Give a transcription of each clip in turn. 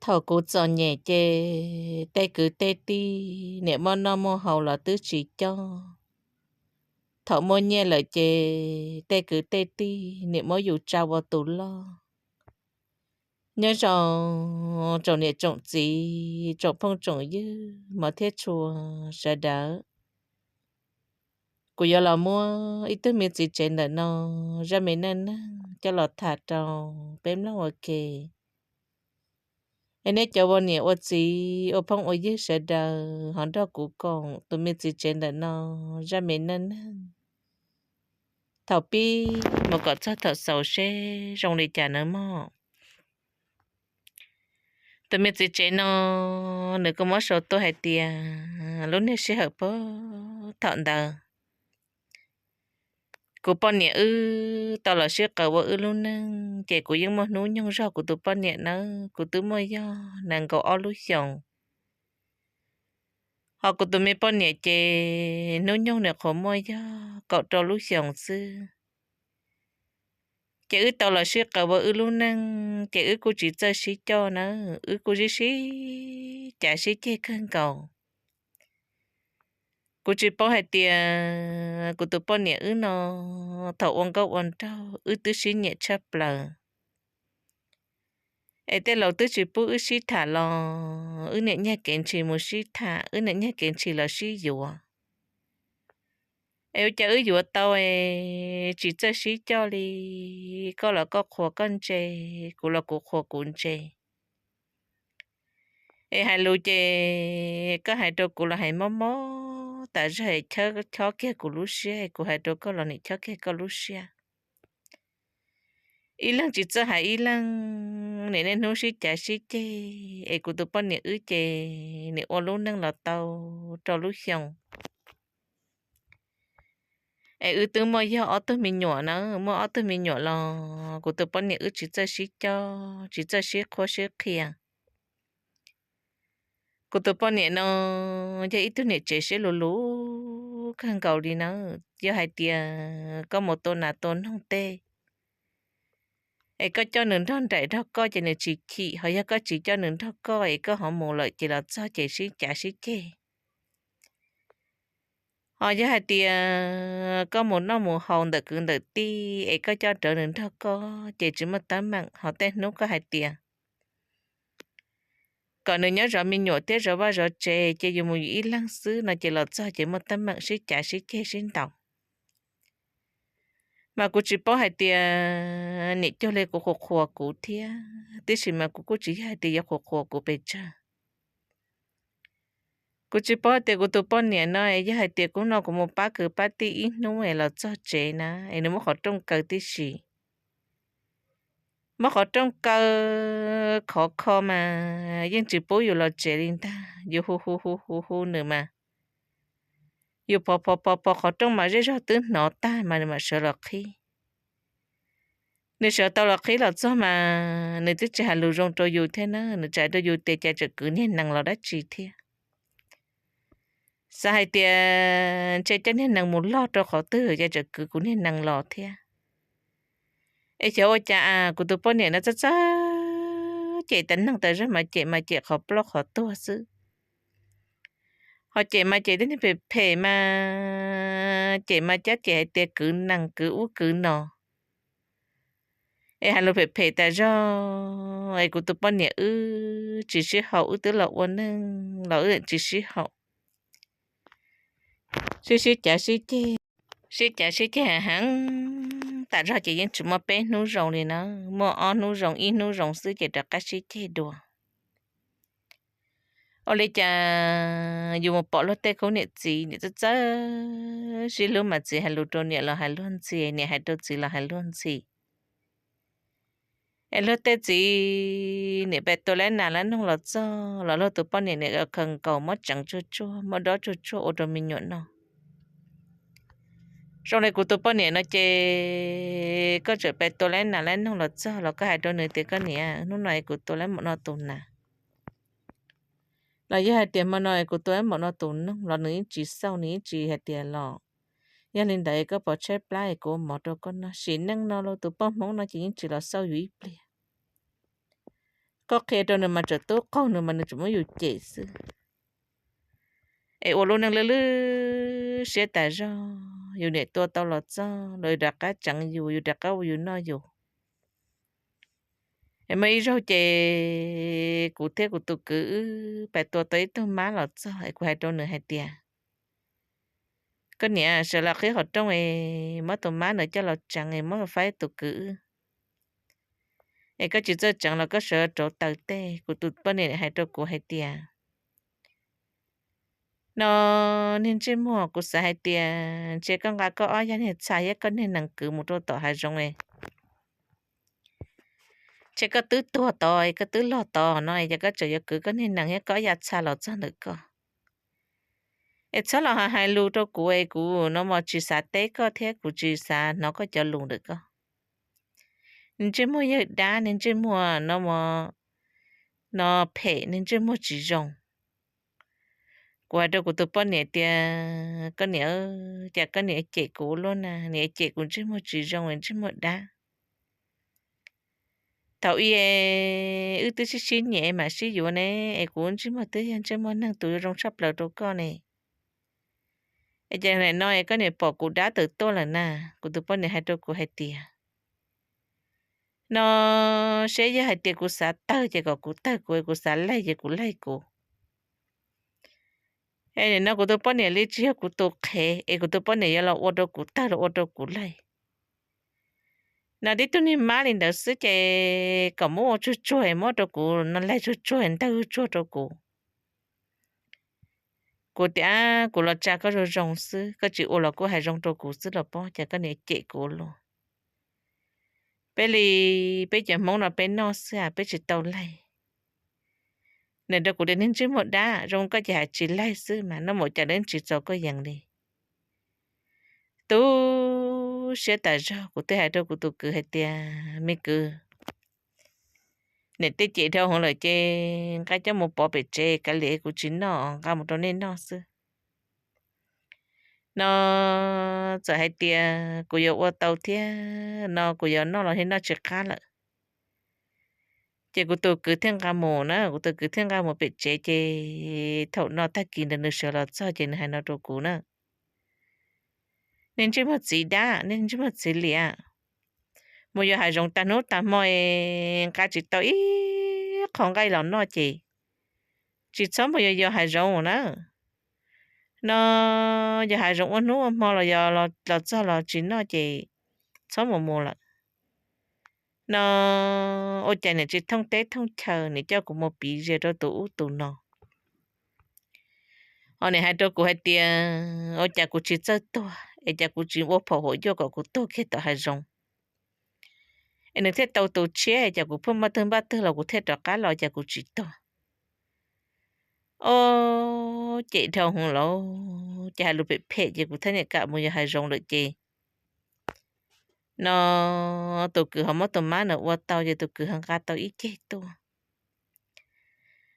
Thaum kuv txom nyem ces tej kwv tej tij niam muaj noj muaj haus los twb tsis coj. Thaum muaj nyiaj lawm ces tej kwv tej tij niam muab yus tsa ua tus loj. Nyob zoo tsoom niam tsoom txiv, tsoom phooj tsoom ywg, hmov thiab tshua sawv daws, kuv yuav los muab ib tug me txiv tsev ntawm no zaj me neej neeg coj los tham rau peb mloog ua ke. Es nej cov ua niam ua txiv ua phooj ua ywg sawv daws ho nrog kuv koom tus me txiv tsev ntawm no zaj me neej neeg thaum pib mus kom txog thaum xaus seb zoo li cas nawb mog. Tus me txiv tsev no nws kuj muab sau tuaj hais tias lub niag sij hawm puag thaum ntawd kuv poj niam wb tau los sib qawm ua wb lub neej ces kuv yeej muaj hnub nyoog zog kuv tus poj niam nawb, kuv twb muaj yog nees nkaum ob lub xyoos. Ho kuv tus me poj niam ces hnub nyoog nws qhuav muaj yog kaum rau lub xyoos xwb. Ces wb tau los sib qawm ua wb lub neej ces wb kuj tsis txawj sib coj nawb, wb kuj sib sib cav sib ceg kawg nkaus. Kuv tsis paub hais tias kuv tus poj niam wb no thaum ua nkauj ua nraug wb twb sib nyiam tshaj plaws. Es tej laus twb tsis pub wb sib tham los wb niam nyiag kev ntshis mus sib tham, wb niam nyiag kev ntshis los sib yuav. Es ua cas wb yuav tau es tsis txawj sib coj li, koj los koj qhuas koj ntse, kuv los kuv qhuas kuv ntse. Es hais lus ces koj hais rau kuv los hais mob mob tas zog es chob kiag kuv lub siab, kuv hais rau koj los nim chob kiag koj lub siab. Ib leeg tsis txawj hais ib leeg, nim niaj hnub sib cav sib ceg, es kuv tus poj niam wb ces nim ua lub neej los tau rau lub xyoo. Es wb twb muaj yog ob tug me nyuam na, muaj ob tug me nyuam los kuv tus poj niam wb tsis txawj sib coj, tsis txawj sib qhuab sib qhia. Kuv tus poj niam no yog ib tug niam tsev siab luv luv kawg nkaus li na. Yog hais tias koj mus tua nas tua noog tej, es koj coj nws nrog nraim nrog koj ces nws tsis chim, ho yog koj tsis coj nws nrog koj es koj ho mus lawm ces los txog ces sib cav sib ceg. Ho yog hais tias koj mus noj mus haus ntawm kwv ntawm tij es koj coj rawv nws nrog koj ces tsis muaj teeb meem, ho tej hnub koj hais tias kom nws nyob zov me nyuam thiab zov vaj zov tsev ces yus mus yus ib leeg xwb no ces los txog ces muaj teeb meem sib cav sib ceg sib ntaus. Mas kuv tsis paub hais tias niam cuag li kuv qhuas qhuas kuv thiab, tiam sis mas kuv kuj tsis yog hais tias yuav qhuas qhuas kuv pes tsawg. Kuv tsis paub hais tias kuv tus poj niam no es yog hais tias kuv no kuv mus pab kwv pab tij ib hnub es los txog tsev na es nws muab qhov rooj kaw tib si. Muab qhov rooj kaw khov kho mas yeej tsis pub yus los tsev li ntag, yus hu hu hu hu hu nws mas yus pov pov pov pov qhov rooj mas zej zog twb hnov tag mas nws mam sawv los qhib. Nws sawv tau los qhib los txog mas nws twb tsis hais lus zoo rau yus thiab na, nws txawm hais rau yus tias cas tseem kwv niag nees los dab tsi thiab. Xav hais tias ntshe coj niag nees mus log rau qhov twg cas tseem kwv kuv niag nees los thiab. Es xyov ua cas kuv tus poj niam no txawj txawj cem tas neeg tas zog mas cem mas cem qhov ploj qhov tuag xwb. Ho cem mas cem tej niag phem phem mas cem mas cab cem hais tias kwv nees kwv ub kwv no. Es hais lus phem phem tas zog es kuv tus poj niam wb tsis sib haum, wb twb los ua neeg los wb tsis sib haum. Sib sib cav sib ceg, sib cav sib ceg heev tas zog ces yeej tsis muaj peb hnub zoo li na, muaj ob hnub zoo ib hnub zoo xwb ces rov qab sib ceg dua. Ua li cas yus mus pom luag tej khub niam txiv niam txawj txawj sib hlub mas txiv hais lus rau niam los hais luag ntxhi, niam hais rau txiv los hais luag ntxhi. Es luag tej txiv niam pem tua lab nas lab noog los txog los luag tus poj niam niam khaws nkaus muab tseev tsuag tsuag muab dob tsuag tsuag ua rau me nyuam noj. Zoo li kuv tus poj niam no ces koj tseem pem tua lab nas lab noog los txog los koj hais rau nws tias koj niam, hnub no es kuv tua lab mov no tus nas, los yog hais tias hmo no es kuv tua lab mov no tus noog los nws yeej tsis xauj, nws yeej tsis hais tias los. Yog li ntawd koj pov tshaib plab es kuv ua mov rau koj noj. Sim neej no los tus poj Hmoob no ces yeej tsis los xauj yus ib pliag. Koj qhia rau nws mas tseem tub qaug, nws mas nws tseem muab yus cem xwb. Es ua lub neej lwj lwj siab tas zog, yus niam tua tau los txog los yus rov qab tseev yus, yus rov qab ua yus noj yus. Es muaj ib zaug ces kuv thiab kuv tus kwv wb pais tua tau ib tug mab los txog es kuv hais rau nws hais tias, koj niam, sawv los qhib qhov rooj es muab tus mab ntawd coj los tseev es muab faib tus kwv wb. Es koj tsis txawj tseev los koj sawv rauv taws tej. Kuv tus poj niam hais rau kuv hais tias, no niag ntsej muag, kuv xav hais tias ntshe koj nqa koj ob yag niag txha thiab koj niag nees kwv mus rau tom hav zoov es ntshe koj twb tuag tod, koj twb log tod no es koj tseem yuav kwv koj niag nees thiab koj ob yag txha los txog ntawm koj. Es txhob los hais lus rau kuv es kuv no mas tsis xav teb koj thiab kuv tsis xav hnov koj cov lus ntawm koj. Niag ntsej muag yawg dab, niag ntsej muag no, no phem, niag ntsej muag tsis zoo. Kuv hais rau kuv tus poj niam tias, koj niam, cas koj niam cem kuv ua luaj na, niam cem kuv ntsej muag tsis zoo, ntsej muag dab. Thaum ub wb twb sib sib nyiam mam sib yuav ne, es kuv ntsej muag twb yog ntsej muag neeg tus yuav zoo tshaj plaws rau koj ne. Es cas nim no es koj niam pom kuv dab tawm tuaj lawm na? Kuv tus poj niam hais rau kuv hais tias, no seb yog hais tias kuv xav tawg ces kom kuv tawg kuv, kuv xav laig ces kuv laig kuv. Es nim no kuv tus poj niam li tsis yog kuv tus qhev es kuv tus poj niam yuav los ua rau kuv tawg los ua rau kuv laig. No tib tug niag mab li ntawd xwb ces kom muab ua tsuag tsuag, muab rau kuv no laig tsuag tsuag ntawg tsuag rau kuv. Kuv tias, kuv los tsa koj zoo zoo xwb, koj tsis ua los kuj hais zoo rau kuv xwb los pob, cas koj niam cem kuv ua luaj. Peb li, peb cov Hmoob no peb noj xwb, peb tsis tau laig. Nws rau kuv tias, niag ntsej muag dab, zoo koj ces hais tsis laig xwb mas, noj mus cas lawv tsis txaus koj yees li. Tu siab tas zog, kuv thiaj hais rau kuv tus kwv hais tias, me kwv, niam tej cem dhau heev lawm ces nqa coj mus pov pem tsev kav liam, kuv tsis noj, nqa mus rau nej noj xwb. No txawm hais tias kuv yuav ua tau thiab no kuv yuav noj los thiaj noj tsis qab lawm. Ces kuv tus kwv thiaj nqa mus na, kuv tus kwv thiaj nqa mus pem tsev ces thaum no tag kis ntawd nws sawv los txog ces nws hais no rau kuv na, niag ntsej muag txiv dab, niag ntsej muag txiv liam, mus yos hav zoov tag hnub tag hmo es nqa tsis tau ib qho nqaij los noj ces tsis txhob mus yos yos hav zoov na. No yos hav zoov ua hnub ua hmo los yos los txog los tsis noj ces txhob mus mus lawm. No ua cas niam tsis thooj teb thooj chaw, niam coj kuv mus piv zia rau tus ub tus no. Ho niam hais rau kuv hais tias ua cas kuv tsis txawj tuag es cas kuv tsis ua phom huam yuaj kom kuv tuag kiag tom hav zoov, es nws thiaj tau tus tshiab, cas kuv pheej npaj twg npaj twg los kuv thiaj rov qab los cas kuv tsis tuag. Ob, cem dhau heev lawm, ces hais lus phem phem ces kuv thiaj niam kam mus yos hav zoov lawm ces no tus kwv ho muab tus mab ntawd ua tau ces tus kwv ho nqa tau ib ceg tuaj.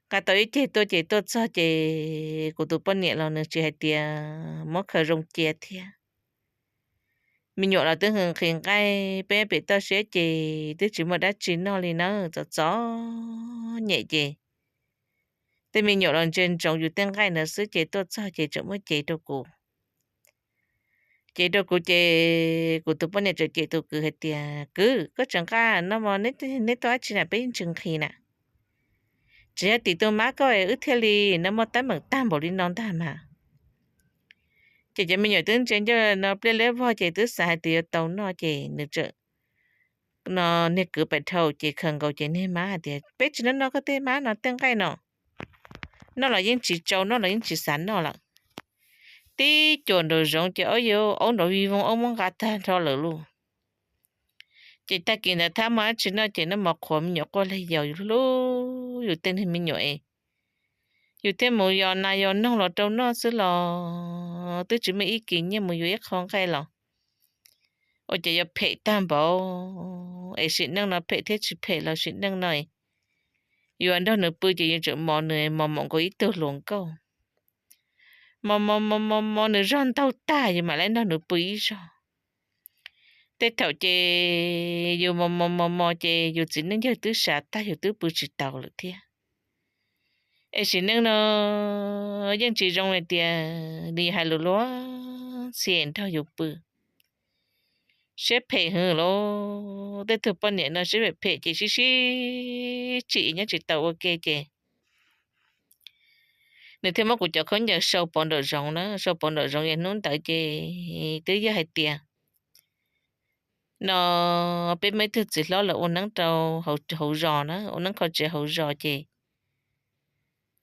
Nqa tau ib ceg tuaj ces tuaj txog ces kuv tus poj niam los nws tsis hais tias muab khaws zoo cia thiab. Me nyuam los twb nqhis nqaij, peb pem toj siab ces twb tsis muaj dab tsi noj li na, txom txom nyem ces tej me nyuam los ntsia ntsoov yus tej nqaij ntawd xwb ces tuaj txog ces tseem muab cev rau kuv. Cev rau kuv ces kuv tus poj niam tseem cem tus kwv hais tias, kwv, koj tseem nqa no, neb tuaj dab tsi na, peb yeej tsis nqhis na. Tsis yog tim tus mab koj wb thiaj li no muaj teeb meem tag npaum li no ntag mas. Ces cov me nyuam twb ntsia ncauj no pliaj liab vog ces twb xav hais tias yuav tau noj ces nws tseem, no niag kwv pais dhau ces khaws nkaus ces niag mab hais tias, peb tsis noj noj koj tej mab no tej nqaij no, noj los yeej tsis tsau, noj los yeej tsis xav noj lawm. Tib cuam nraum zoov ces aub yuav aub nrov vij voog, aub muab nqa tag nrho lawm lauj. Ces tag kis ntawd thab muaj dab tsi noj ces noj mov qhuav, me nyuam quaj lig yaus, yus hlub yus tej niag me nyuam es yus thiaj mus yos nas yos noog los rau noj xwb los twb tsis muaj ib kis nyiaj mus yuav ib qho nqaij los. Ua cas yuav phem tag npaum es sim neej no phem thiab tsis phem los sim neej no yuav nrog nws pw ces yus tseem mos nws, mos mos nkaus ib tug hluas nkauj. Mos mos mos mos mos nws zog ntaug tag yus mam li nrog nws pw ib zaug. Tej thaum ces yus mos mos mos mos ces yus txiv neej yawg twb sav tag yus twb pw tsis taus lawm thiab. Es sim neej no yeej tsis zoo hais tias nws hais lus luag ntxhi nrog yus pw. Siab phem heev lauj, tej tug poj niam no siab phem phem ces sib sib tsim nyob tsis tau ua ke ces nws thiaj muab kuv cov khaub ncaws sau pov nraum zoov na, sau pov nraum zoov es hnub ntawd ces twb yog hais tias no peb muaj ib tug txiv hlob lawv ua neeb rau hauv zos na, ua neeb kho tsev hauv zos ces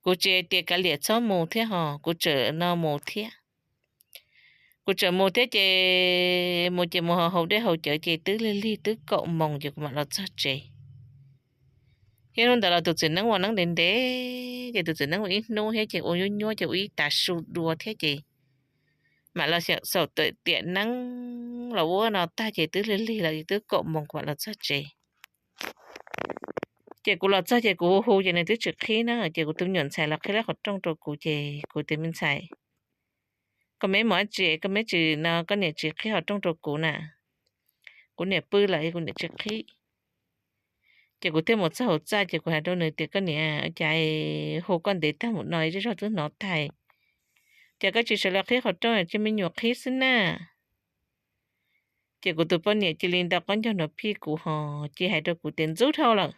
kuv tsis hais tias kav liam txhob mus thiab ho kuv tseem no mus thiab. Kuv tseem mus thiab ces mus ces mus haus dej haus cawv ces twb lig lig twb kaum moos ces kuv mam los txog tsev. Thiab hnub ntawd los tus txiv neeb ua neeb ntev ntev ces tus txiv neeb ua ib hnub thiab ces ua nyuab nyuab ces ua ib tav su dua thiab ces mam los xyaum tiam neeb los ua no tag ces twb lig lig los twb kaum moos kuv mam los txog tsev. Ces kuv los txog ces kuv hu hu ces nws twb tsis qhib na, ces kuv tus me nyuam ntxhais los qhib lawv qhov rooj rau kuv ces kuv tias me ntxhais, koj meb mus dab tsi koj meb tsis no koj niam tsis qhib qhov rooj rau kuv na? Kuv niam pw lawm kuv niam tsis qhib. Ces kuv thiaj mus txog hauv txaj ces kuv hais rau nws tias koj niam, cas hu koj ntev tag mus no zej zog twb hnov tag, cas koj tsis sawv los qhib qhov rooj cia me nyuam qhib xwb na? Ces kuv tus poj niam cia li ntaus qaub ncaug nrov phij kuv ho cia hais rau kuv tias ntxub dhau lawm,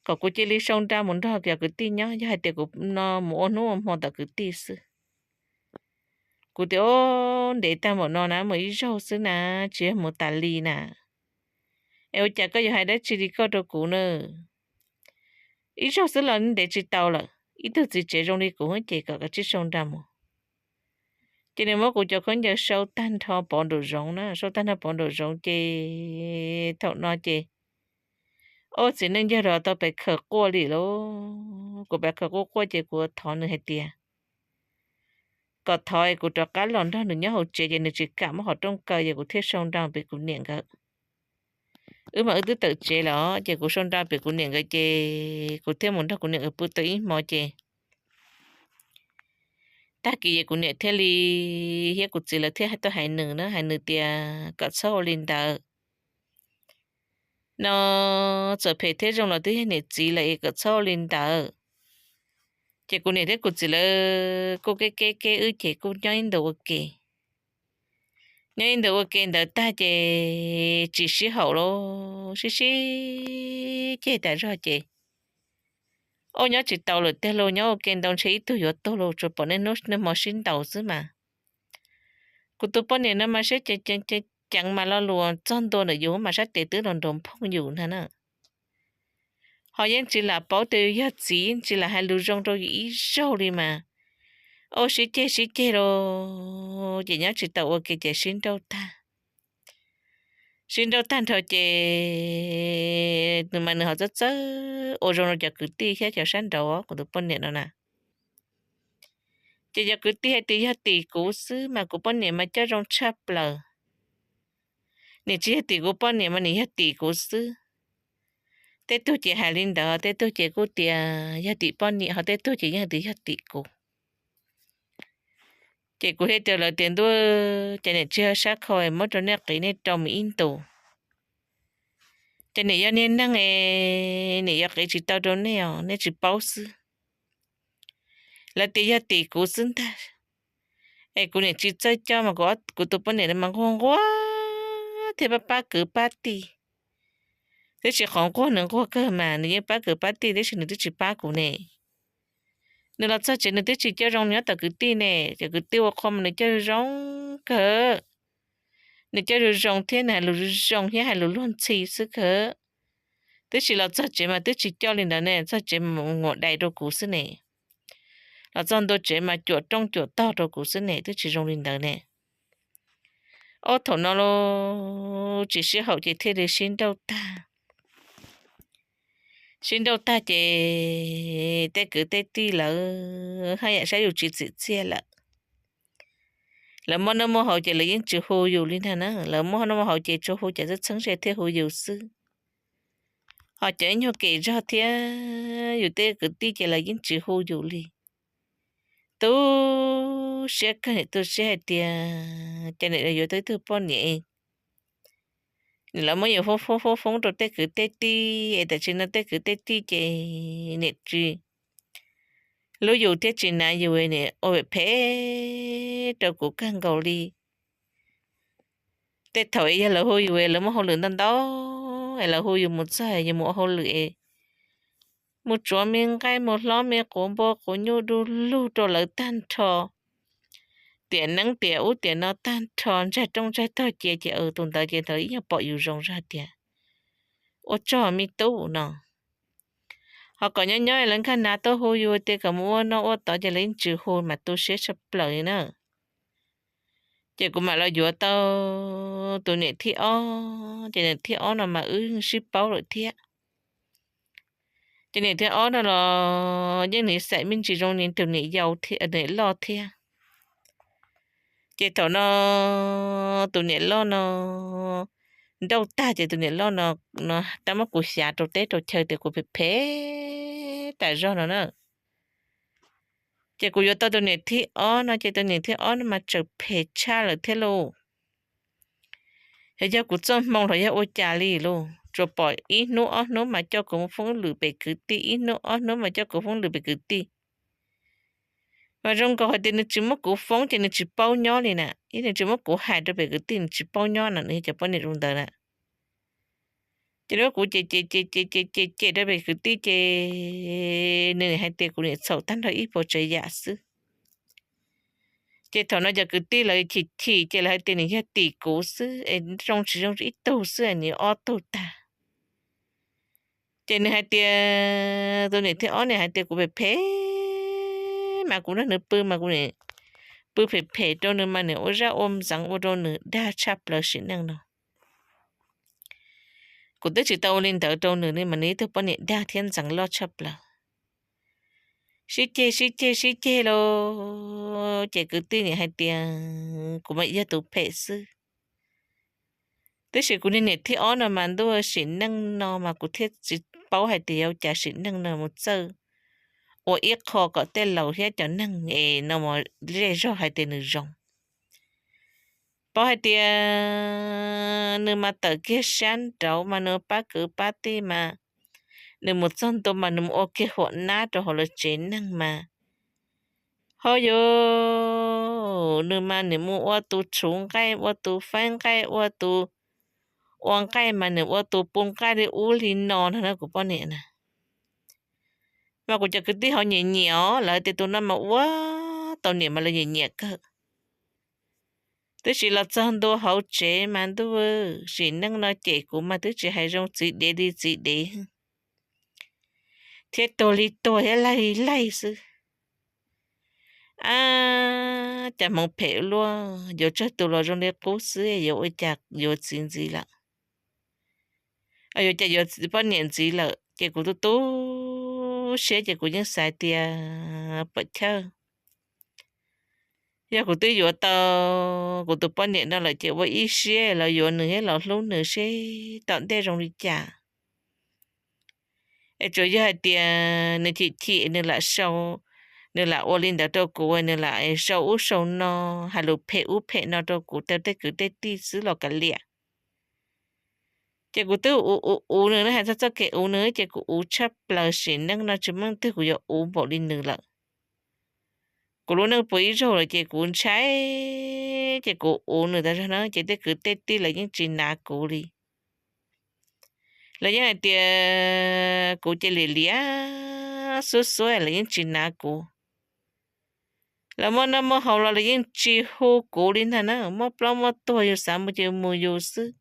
kom kuv cia li sau nra mus nrog cov kwv tij nyob, yog hais tias kuv no mus ua hnub ua hmo tom kwv tij xwb. Kuv tias o, ntev tag npaum no na mus ib zaug xwb na, tsis yog mus tas li na. Es ua cas koj yuav hais dab tsi li koj rau kuv na? Ib zaug xwb los ntev tsis tau lawm, ib tug txiv tsev zoo li kuv ces kom kav tsij sau nra mus. Ces nws muab kuv cov khaub ncaws sau tag nrho pov nraum zoov na, sau tag nrho pov nraum zoov ces thaum no ces ua txiv neej yawg los tau pes khaws quaj li lauj. Kuv pes khaws quaj quaj ces kuv thov nws hais tias kom thov kuv rov qab los nrog nws nyob hauv tsev ces nws tsis kam muab qhov rooj kaw ces kuv thiaj sau nra pem kuv niam nkawd. Wb mas wb twb tawm tsev lawm ces kuv sau nra pem kuv niam nkawd ces kuv thiaj mus nrog kuv niam nkawd pw tau ib hmo ces tag kis ces kuv niam thiaj li thiab kuv txiv lawv thiaj tuaj hais nws na, hais nws tias kom txhob ua li ntawd no, txawm phem thiab zoo los twb yog niam txiv lawm es kom txhob ua li ntawd. Ces kuv niam thiab kuv txiv lawv kuj keb keb keb wb ces kuj nyob ib ntus ua ke. Nyob ib ntus ua ke ntawd tag ces tsis sib haum lawm, sib sib ceg tas zog ces ua nyob tsis tau lawm tiag lauj, nyob ua ke ntau ntshe ib tug yuav tuag lauj, tsuas pom niaj hnub niaj hmo sib ntaus xwb mas. Kuv tus poj niam no mas siab ceev mas lo lus txog ntua ntawm yus mas sab tes twb los nrov phooj ywg ntag na. Ho yeej tsis lam paub tias yog txiv, yeej tsis lam hais lus zoo rau yus ib zaug li mas ua sib ceg sib ceg lauj, ces nyob tsis tau ua ke ces sib nrauj tag. Sib nrauj tag nrho ces nws mas nws ho txawj txawj ua zoo rau cov kwv tij thiab cov sab nraud, kuv tus poj niam no na. Ces cov kwv tij hais tias yog tim kuv xwb mas kuv poj niam mas coj zoo tshaj plaws. Nws tsis yog tim kuv poj niam mas nws yog tim kuv xwb. Tej tug ces hais li ntawd, tej tug ces kuj tias yog tim poj niam, ho tej tug ces yeej tias yog tim kuv. Ces kuv thiaj tias lawv tias ntuj, ces niam tsis yog sab khau, muab rau nej qiv nej rau mus ib ntus. Ces niam yog niag neeg, niam yuav qiv tsis tau rau nej os, nej tsis paub xwb. Lawv tias yog tim kuv xwb ntag. Es kuv niam tsis txawj coj mas kuv tus poj niam mas nquag nquag thiab pab pab kwv pab tij. Tab sis qhov nquag nws nquag kawg mas nws yeej pab kwv pab tij tab sis nws twb tsis pab kuv ne. Nws los txog tsev nws twb tsis coj zoo nyob tom kwv tij ne, cov kwv tij ua qhua mas nws coj zoo kawg. Nws coj zoo zoo thiab nws hais lus zoo thiab hais lus luag ntxhi xwb kawg. Twb tsis los txog tsev mas twb tsis coj li ntawd ne, txog tsev mas nguam dais rau kuv xwb ne. Los txog ntua tsev mas cuam rooj cuam tog rau kuv xwb ne, twb tsis zoo li ntawd ne. Ob thaum no los tsis sib haum ces thiaj li sib nrauj tag. Sib nrauj tag ces tej kwv tej tij lawv haj yam saib yus tsis txim txiaj lawm. Lawv muaj noj muaj haus ces lawv yeej tsis hu yus li ntag na, lawv muaj noj muaj haus ces tsuas hu cov txheeb ze thiaj hu yus xwb. Ho cov ib nyuag kem zog thiab yus tej kwv tij ces lawv yeej tsis hu yus li. Tu siab kawg niam tu siab hais tias cas niam yuav tau ib tug poj niam lawv muab yus foob foob foob foob rau tej kwv tej tij es tam sim no tej kwv tej tij ces nim tsis hlub yus thiab tsis hwm yus, nim ua phem phem rau kuv kawg nkaus li. Tej thaum yog lawv hu yus, lawv muaj hauj lwm ntau ntau es lawv hu yus mus txog yus mus ua hauj lwm es mus tsuav me nqaij mus hlob me quav npua quav nyuj du lug rau lawv tag nrho, tiam neeb tiam ub tiam no tag nrho, ntsaig rooj ntsaig tog cia ces tus ntawd ces thaum ib nyuag pom yus zoo zog tias ua tsaug me tub no. Ho kom nyob nyob lawv nkag nav tuaj hu yus tias kom mus ua no ua tod ces lawv yeej tsis hu mas tu siab tshaj plaws li na. Ces kuv mam los yuav tau tus niam thib ob, ces niam thib ob no mas wb sib paub lawm thiab. Ces niam thib ob no los yeej niv xais me ntsis zoo li tus niam yau, niam loj thiab. Ces thaum no tus niam loj no nrauj tag ces tus niam loj no tab muab kuv xyav rau teb rau chaw tias kuv phem phem tas zog no na. Ces kuv yuav tau tus niam thib ob no ces tus niam thib ob no mas tseem phem tshaj lawm thiab lauj. Yog, yog kuv txoj hmoo los yog ua cas li lauj, tsuas pom ib hnub ob hnub mas coj kuv mus foob lwm pem kwv tij, ib hnub ob hnub mas coj kuv foob lwm pem kwv tij. Mas zoo nkaus hais tias nws tsis muab kuv foob ces nws tsis paub nyob li na, ib nws tsis muab kuv hais rau pem kwv tij nws tsis paub nyob na, nws yog cov poj niam zoo ntawd na. Ces lub kuv cem cem cem cem cem cem rau pem kwv tij ces nws hais tias kuv niam txhaum tag nrho ib puas tsav yam xwb. Ces thaum no cov kwv tij lawv chim chim ces lawv hais tias nws yog tim kuv xwb es zoo tsis zoo ib tug xwb nws ob tug tag. Ces nws hais tias tus niam thib ob nws hais tias kuv phem phem mas kuv nrog nws pw mas kuv pw phem phem rau nws mas nws ua zaj ua ntxeev ua rau nws dag tshaj plaws sim neej no. Kuv twb tsis tau ua li ntawd rau nws li mas nws ib tug poj niam dag thiab ntxeev loj tshaj plaws. Sib ceg sib ceg sib ceg lauj, ces kwv tij nim hais tias kuv mas yog tus phem xwb. Tab sis kuv niag niam thib ob no mas ntuj, sim neej no mas kuv thiaj tsis paub hais tias yuav ua cas sim neej no mus txawj ua ib qho kom tej laus thiab cov neeg es no zej zog hais tias nws zoo. Paub hais tias nws mas tawm kiag sab nraud mas nws pab kwv pab tij mas nws mus txog ntua mas nws mus ua kiag huam nab rau hauv lawv tsev neeg mas ho yuav, nws mas nws mus ua tus tshuv nqaij, ua tus faib nqaij, ua tus ua nqaij mas nws ua tus pu nqaij li ub li no no na kuv poj niam na. Mas kuv cov kwv tij ho nyiam nyiam os, lawv tias tus no mas ua tau niam mas lawv nyiam nyiam kawg. Tab sis los txog ntua hauv tsev mas ntuj, sim neej no cem kuv mas twb tsis hais zoo txiv dev li txiv dev thiab tuag li tuag thiab laig li laig xwb. Ab, cas hmoov phem luaj, yuav tsawg tus los zoo li qub xwb, yuav ua cas yuav txiv ntxiv lawm, yuav cas yuav poj niam ntxiv lawm. Ces kuv tu tu siab ces kuv yeej xav tias pom chawj, yog kuv twb yuav tau kuv tus poj niam no lawm ces ua ib siab los yuav nws thiab los hlub nws seb tom ntej zoo li cas. Es tsuas yog hais tias nws chim chim nws lam sau, nws lam ua li ntawd rau kuv, nws lam sau ub sau no, hais lus phem ub phem no rau kuv tej kwv tej tij xwb los kav liam. Ces kuv twb uv uv uv nws, hais txog txoj kev uv nws ces kuv uv tshaj plaws, sim neej no tsis muaj leej twg kuv yuav uv npaum li nws lawm. Kuv lub neej puas ib zaug lawm ces kuv ntshai, ces kuv uv nws tas zog na ces tej kwv tej tij lawv yeej tsis hwm kuv li. Lawv yeej hais tias kuv ces liam liam xub xuab, lawv yeej tsis hwm kuv. Lawv muaj noj muaj haus los lawv yeej tsis hu kuv li ntag na, muaj plaub muaj tuag yus xav mus ces mus yus xwb.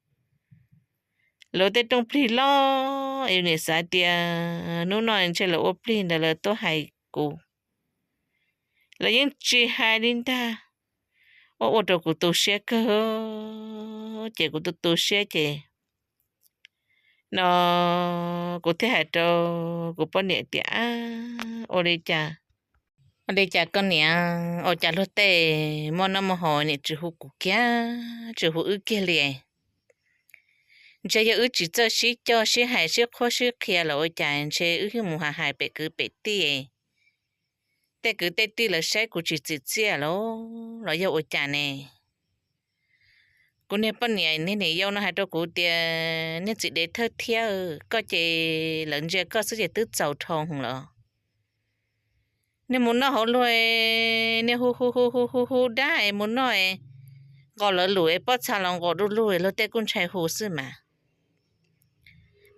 Lawv tej rooj plig loj, yus nim xav tias hnub no ntshe lawv ua plig ntawd lawv tuaj hais kuv, lawv yeej tsis hais li ntag. Ua ua rau kuv tu siab kawg, ces kuv tu tu siab ces no kuv thiaj hais rau kuv poj niam tias, ua li cas, ua li cas koj niam, ua cas luag tej muaj noj muaj haus nim tsis hu kuv kiag, tsis hu wb kiag li? Ntshe yog wb tsis txawj sib coj sib hais sib qhuab sib qhia los ua cas ntshe wb mus hais hais pem kwv pem tij, tej kwv tej tij lawv saib kuv tsis txim txiaj los, los yog ua cas ne? Kuv niag poj niam niag niam yau no hais rau kuv tias, niag txiv dev thawj thiab, koj ces lawv ntsia koj xwb ces twb txaus dhau lawm. Niag mus noj hauv luag, niag hu hu hu hu hu hu dab es mus noj es nqos lawv lus es pob txha los nqos du lug es luag tej kuj ntshai hu xwb mas.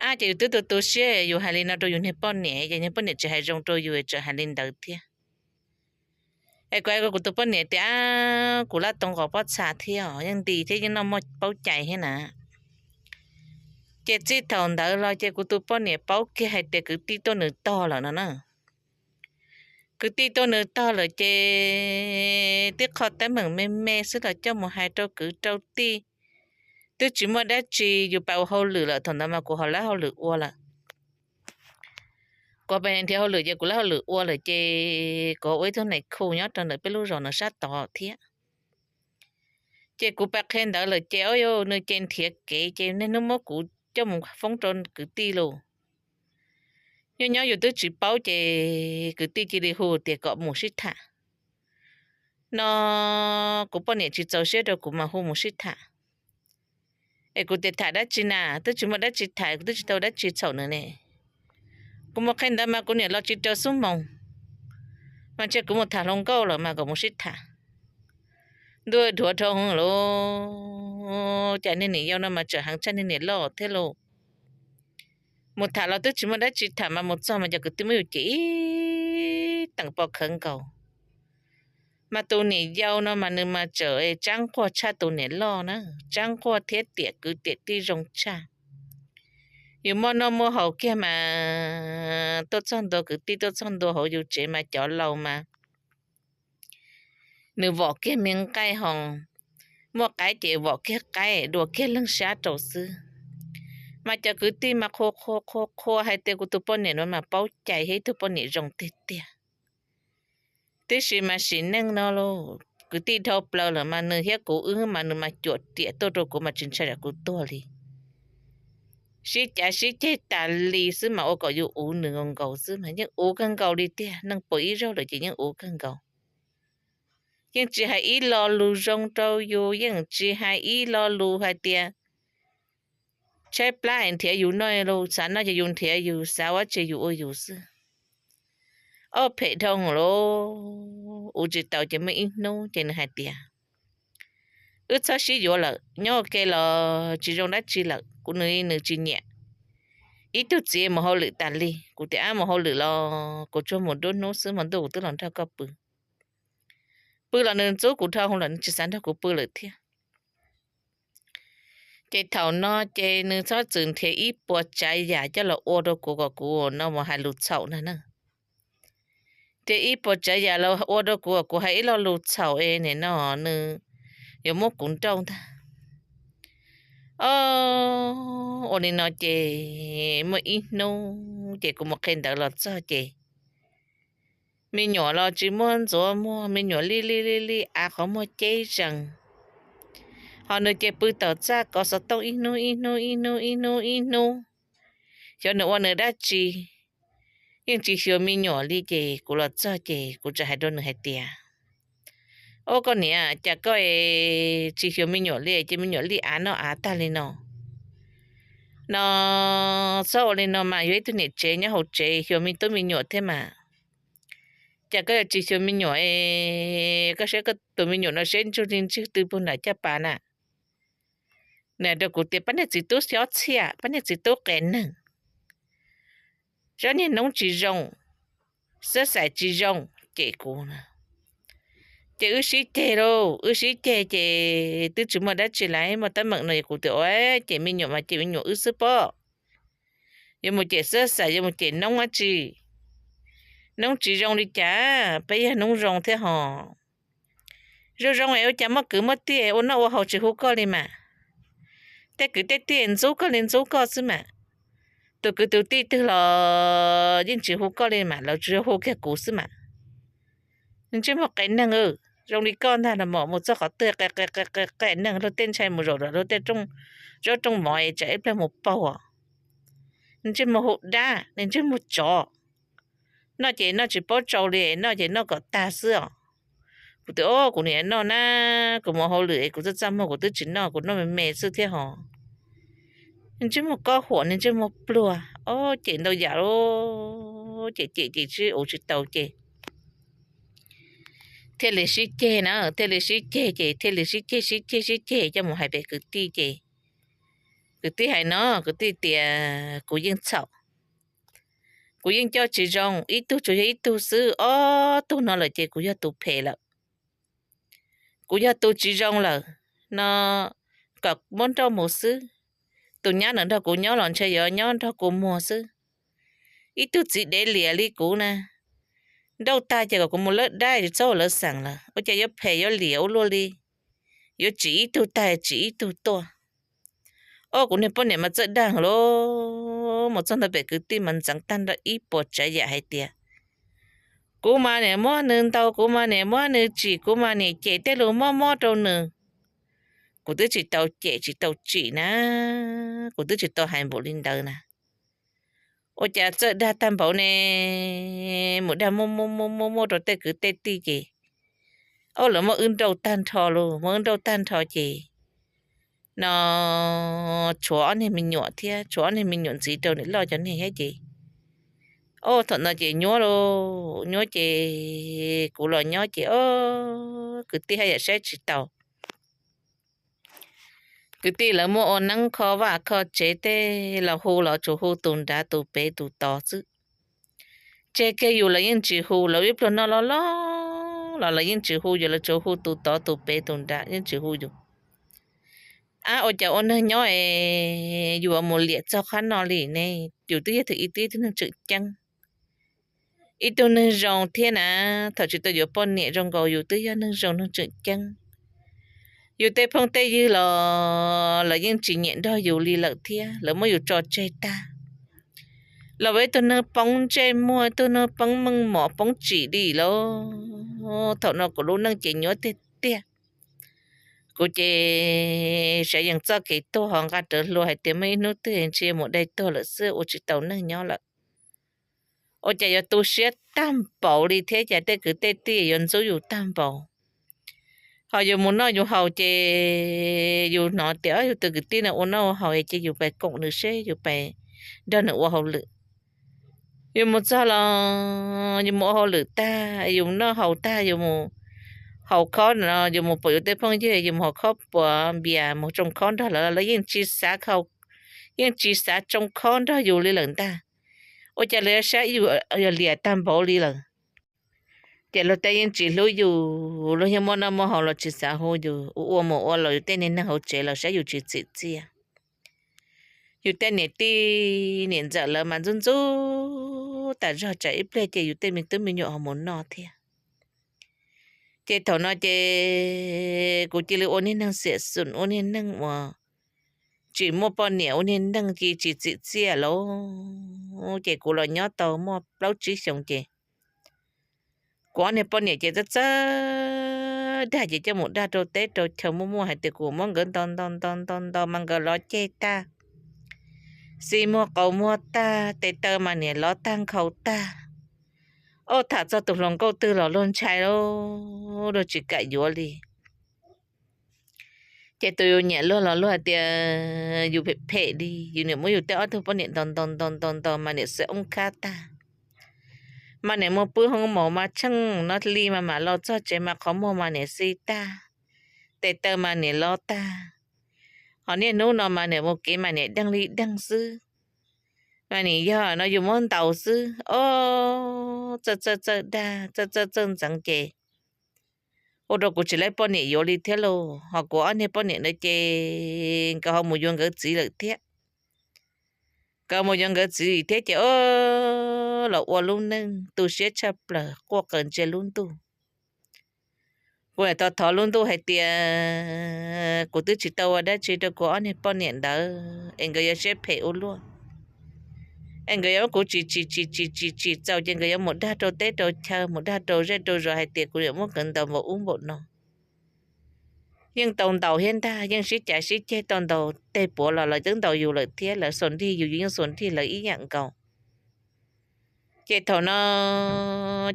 Ab, ces yus twb tu tu siab yus hais li no rau yus niag poj niam ces niag poj niam tsis hais zoo rau yus tseem hais li ntawd thiab. Es kuv hais rau kuv tus poj niam tias, kuv laj tau nqos pob txha thiab os, yeej nti thiab yeej noj muaj paub cai thiab na. Ces txij thaum ntawd los ces kuv tus poj niam paub kiag hais tias kwv tij tuaj nws tog lawm no na. Kwv tij tuaj nws tog lawm ces tib qho teeb meem me me xwb los coj mus hais rau kwv rau tij. Twb tsis muaj dab tsi, yus pab ua hauj lwm lawm, thaum ntawd mas kuv ho lab hauj lwm ua lawm. Kuv pab nrhiav hauj lwm ces kuv lab hauj lwm ua lawm ces kuv ua ib tug nais khu nyob rau ntawm peb lub zos no sab tod thiab. Ces kuv pab qhia ntawd lawm ces, o, nws ces nrhiav kev ces niaj hnub muab kuv coj mus foob rau kwv tij lauj. Nyob nyob yus twb tsis paub ces kwv tij cia li hu tias kom mus sib tham no. Kuv poj niam tsis txaus siab rau kuv mas hu mus sib tham. Es kuv tias tham dab tsi na, twb tsis muaj dab tsi tham, kuv twb tsis tau dab tsi txhaum nws ne. Kuv mus qhia ntawd mas kuv niam los tsis raws xub moos, mas ntshe kuv mus tham hluas nkauj lawm mas kom mus sib tham. Ntuj, dhuav dhau hwv lauj, cas niag niam yau no mas tseem heev tshaj niag niam loj thiab lauj. Mus tham los twb tsis muaj dab tsi tham mas mus txog mas cov kwv tij muab yus cem ib teem pov khawv nkaus. Mas tus niam yau no mas nws mas tseem tsab nquag tshaj tus niam loj na, tsab nquag thiab tiam kwv tiam tij zoo tshaj. Yus muaj noj muaj haus kiag mas tuaj txog ntua kwv tij tuaj txog ntua hauv yus tsev mas cov laus mas nws vom kiag me nqaij ho, muaj qaib ces vom kiag qaib dua kiag leeg sab rau xwb. Mas cov kwv tij mas qhuas qhuas qhuas qhuas hais tias kuv tus poj niam no mas paub cai thiab ib tug poj niam zoo tiag tiag. Tib si mas sim neej no lauj, kwv tij dhau plaws lawm mas nws thiab kuv wb mas nws mas cuam riam tuaj rau kuv mas tsis ntshai tsam kuv tuag li. Sib cav sib ceg tas li xwb mas ua kom yus uv nws nkaus xwb mas yeej uv kawg nkaus li tiag, neeg puas ib zaug lawm ces yeej uv kawg nkaus. Yeej tsis hais ib lo lus zoo rau yus, yeej tsis hais ib lo lus hais tias tshaib plab es nrhiav yus noj los xav noj ces yus nrhiav yus, xav ua tsi yus ua yus xwb. Ob phem dhau lauj, uv tsis tau ces muaj ib hnub ces nws hais tias wb txhob sib yuav lawm, nyob ua ke los tsis zoo dab tsi lawm, kuv nws nws tsis nyiam. Ib tug txiv mus hauj lwm tas li. Kuv tias ab, mus hauj lwm los kuv tsuas mus nruab hnub xwb, hmo ntuj kuv twb los nrog koj pw. Pw los nws ntxub kuv dhau hwv lawm, nws tsis xav nrog kuv pw lawm thiab. Ces thaum no ces nws txhob txwm nrhiav ib puas tsav yam coj los ua rau kuv kom kuv no mus hais lus txhaum na na. Ces ib puas tsav yam los ua rau kuv kom kuv hais ib lo lus txhaum es nim no nws yuav muab kuv nrauj ntag. Ob, ua li no ces muaj ib hnub ces kuv mus qhia ntawv los txog ces me nyuam los tsis muaj ntxuav muag, me nyuam lij lij lij lij av qhov muag ceb zees. Ho nws ces pw tom txaj kov xov tooj ib hnub ib hnub ib hnub ib hnub ib hnub, xyov nws ua nws dab tsi, yeej tsis xyuas me nyuam li. Ces kuv los txog ces kuv txawm hais rau nws hais tias, Ob, koj niam, cas koj es tsis xyuas me nyuam li ces me nyuam lij av noj av tag li no? No, txhob ua li no mas, yog ib tug niam tsev nyob hauv tsev xyuas me tub me nyuam thiab mas. Cas koj yuav tsis xyuas me nyuam es koj saib koj tus me nyuam no seb ntswg li ntswg twg puag nram caj pas na. Nws hais rau kuv tias, Pab niag txiv tub xyob txhiaj, pab niag txiv tub qias neeg, zab niag noob tsis zoo, xab xaim tsis zoo, cem kuv na. Ces wb sib ceg lauj, wb sib ceg ces twb tsis muaj dab tsi lawm, muaj teeb meem no es kuv tias, Ua, cem me nyuam mas cem me nyuam wb xwb pob. Yuav mus cem xab xaim, yuav mus cem noob dab tsi? Noob tsis zoo li cas, peb yog noob zoo thiab ho. Zoo zoo es ua cas muaj kwv muaj tij ua noj ua haus tsis hu koj li mas? Tej kwv tej tij ntxub koj li ntxub koj xwb mas. Tus kwv tus tij twg los yeej tsis hu koj li mas, lawv tsuas yog hu kiag kuv xwb mas. Ntsej muag qias neeg, zoo li koj ntag los mas mus txog qhov twg qias qias qias neeg, luag tej ntshai mus zaum luag tej zaub rooj mov es tsam ib pliag mus paug. Ntsej muag hu dab, ntsej muag tsov. Noj ces noj tsis paub tsau li, noj ces noj kom tag xwb os. Kuv tias, Ob, kuv niam noj na, kuv mus hauj lwm es kuv txaj txaj muag kuv twb tsis noj, kuv noj me me xwb thiab hos. Ntsej muag kob huam, ntsej muag pluag, ob, cem ntau yam lawm, cem cem cem tsis ua tsis tau ces thiaj li sib ceg na, thiaj li sib ceg ces thiaj li sib ceg sib ceg sib ceg coj mus hais pem kwv tij ces kwv tij hais no, kwv tij tias kuv yeej txhaum, kuv yeej coj tsis zoo, ib tug tsuas yog ib tug xwb, ob tug no lawm ces kuv yog tus phem lawm, kuv yog tus tsis zoo lawm no, kom muab nrauj mus xwb. Tus nyab ntawm nrog kuv nyob los ntshe yuav nyob nrog kuv muag xwb. Ib tug txiv dev liam li kuv na, nrauj tag ces kom kuv mus lawb dab tsis txhob ua lawv xeem lawm, ua cas yuav phem yuav liam ua luaj li, yuav tsim ib tug tag tsim ib tug tuaj. Ob, kuv niag poj niam mas txawj dag lawm, mus txog ntawm pem kwv tij mas ntxeev tag nrho ib puas tsav yam hais tias kuv mas niam muab nws ntaus, kuv mas niam muab nws tsim, kuv mas niam cem tej lus mob mob rau nws. Kuv twb tsis tau cem tsis tau tsim na, kuv twb tsis tau hais npaum li ntawd na. Ua cas txawj dag tag npaum ne, mus dag muaj muaj muaj muaj muaj rau tej kwv tej tij ces, ob, lawv muab wb nrauj tag nrho lauj, muab wb nrauj tag nrho ces no tshuav ob niag me nyuam thiab, tshuav ob niag me nyuam ntxiv rau niam loj cov niag thiab ces, ob, thaum no ces nyuaj lauj, nyuaj ces kuv los nyob ces, ob, kwv tij haj yam saib tsis taus. Kwv tij lawv muaj ua neeb kho vaj kho tsev tej los hu los tsuas hu tus nrad tus pem tus tod xwb. Tseg kiag yus lawv yeej tsis hu, lawv ib pluag noj loj loj los lawv yeej tsis hu yus, lawv tsuas hu tus tod tus pem tus nrad yeej tsis hu yus. Ab, ua cas ua neeg nyob es yus mus liam txog qhov no li ne? Yus twb yog ib tug, ib tug neeg tseem ceeb, ib tug neeg zoo thiab na, thaum tsis tau yuav poj niam zoo nkaus yus twb yog neeg zoo neeg tseem ceeb. Yus tej phooj tej ywg los lawv yeej tsis nyiam nrog yus li lawm thiab, lawv muab yus tso tseg tag. Los ua ib tug neeg poob ntsej muag, ib tug neeg poob meej mom poob tsim li lauj. Thaum no kuv lub neej ces nyuaj tiag tiag. Kuv ces sav yees txoj kev tuag ho nqa rawv hlua hais tias muaj ib hnub twg ntshe yuav mus dai tuag lawm xwb, ua tsis tau neej nyob lawm. Ua cas yuav tu siab tag npaum li thiab, cas tej kwv tej tij yuav ntxub yus tag npaum. Ho yus mus noj yus haus ces yus hnov tias yus tus kwv tij no ua noj ua haus ces yus pais koom nws seb, yus pais nrog nws ua hauj lwm. Yus mus txog los yus mus ua hauj lwm tag, yus noj haus tag, yus mus haus khob no, yus mus pom yus tej phooj ywg, yus mus haus khob puas npias, mus tsoo khob nrog lawv, lawv yeej tsis xav, yeej tsis xav tsoo khob nrog yus li lawm ntag. Ua cas lawv yuav saib yus yog liam tag npaum li lawm? Ces luag tej yeej tsis hlub yus, luag yeej muaj noj muaj haus los tsis xav hu yus, ua ua mus ua los yus tej niag neeg hauv tsev los saib yus tsis txim txiaj. Yus tej niam tij niam ntxawm lawv mas ntxub ntxub tas zog, tsam ib pliag ces yus tej me tub me nyuam ho mus noj thiab. Ces thaum no ces kuv cia li ua niag neeg xiam xum, ua niag neeg uas tsis muaj poj niam, ua niag neeg cia tsis txim txiaj lauj. Ces kuv los nyob tau muaj plaub tsib xyoos ces kuv ob niag poj niam ces txawj txawj dag ces coj mus dag rau teb rau chaw, muaj muaj hais tias kuv muab nkawd ntaus ntaus ntaus ntaus ntaus mas nkawd lov ceg tag, xi muag qau muag tag, tes taw mas niam lov tag nkhaus tag. Ob, tham txog tus hluas nkauj twg los luag ntshai lauj, luag tsis kam yuav li. Ces tus yus nyiam luag los luag hais tias yus phem phem li, yus niam muab yus tej ob tug poj niam ntaus ntaus ntaus ntaus ntaus mas niam xwb oob khab tag, mas niam mus pw hoo maum mas tsheej no li mas mam los txog tsev mas qhov muag mas niam xi tag, tes taw mas niam lov tag. Ho niaj hnub no mas niam mus kev mas niam deeg li deeg xwb. Mas niam yog no yus muab ntaus xwb. Ob, txawj txawj txawj dag, txawj txawj txawj ntxeev ces ua rau kuv tsis laib poj niam yuav li thiab lauj. Ho kuv ob niag poj niam ntawd ces nkawd ho mus yuav nkawd txiv lawm thiab. Nkawd mus yuav nkawd txiv thiab ces ob, los ua lub neej tu siab tshaj plaws, quaj qw ntsia lub ntuj. Kuv niam thov thov lub ntuj hais tias kuv twb tsis tau ua dab tsi rau kuv ob niag poj niam ntawd es nkawd yuav siab phem ua luaj, es nkawd yuav muab kuv tsim tsim tsim tsim tsim tsim txaus ces nkawd yuav mus dag rau teb rau chaw, mus dag rau zej rau zos hais tias kuv niam muab nkawd ntaus npaum ub npaum no. Yeej tau ntaus thiab ntag, yeej sib cav sib ceg tau ntaus tej puav los lawv twb ntaus yus lawm thiab, lawv xuas nrig yus, yus yeej xuas nrig lawv ib yam nkaus. Ces thaum no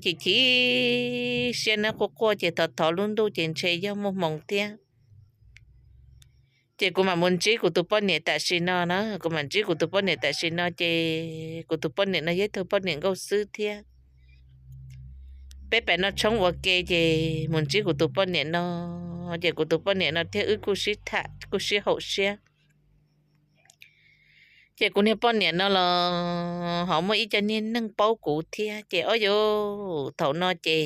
ces chim siab na, quaj quaj ces thov thov lub ntuj ces ntshe yog muaj hmoo thiab. Ces kuv mam mus ntsib kuv tus poj niam tam sim no na, kuv mam ntsib kuv tus poj niam tam sim no ces kuv tus poj niam no yog ib tug poj niam nkauj xwb thiab. Peb pem noj tshoob ua ke ces mus ntsib kuv tus poj niam no, ces kuv tus poj niam no thiab wb kuj sib tham kuj sib haum siab. Ces kuv niag poj niam no los ho muaj ib co niag neeg paub kuv thiab ces ob yus thaum no ces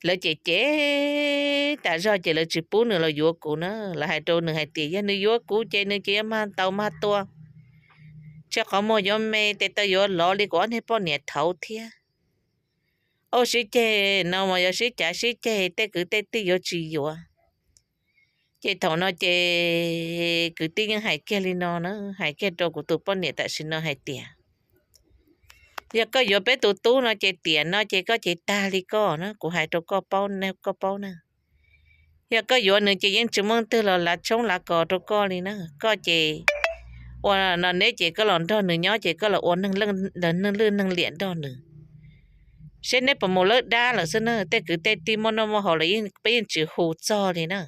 lawv cem cem tas zog ces lawv tsis pub nws los yuav kuv na. Lawv hais rau nws hais tias yog nws yuav kuv ces nws ces yuav mag ntaus mag tua, tshe qhov muag yuav me tes taw yuav lov li kuv ob niag poj niam thaud thiab. Au sib ceg no mas yog sib cav sib ceg tej kwv tej tij yuav tsis yuav. Ces thaum no ces kwv tij yeej hais kiag li no na, hais kiag rau kuv tus poj niam tam sim no hais tias yog koj yuav peb tus tub no ces tiam no ces koj ces tag li koj na, kuv hais rau koj paub, koj paub na. Yog koj yuav nws ces yeej tsis muaj twg los lav tshoob lav kos rau koj li na. Koj ces ua no neb ces koj los nrog nws nyob ces koj los ua neeg lwj neeg liam nrog nws, seb neb puas mus lawb dab lawm xwb na. Tej kwv tej tij muaj noj muaj haus los peb yeej tsis hu txog li na.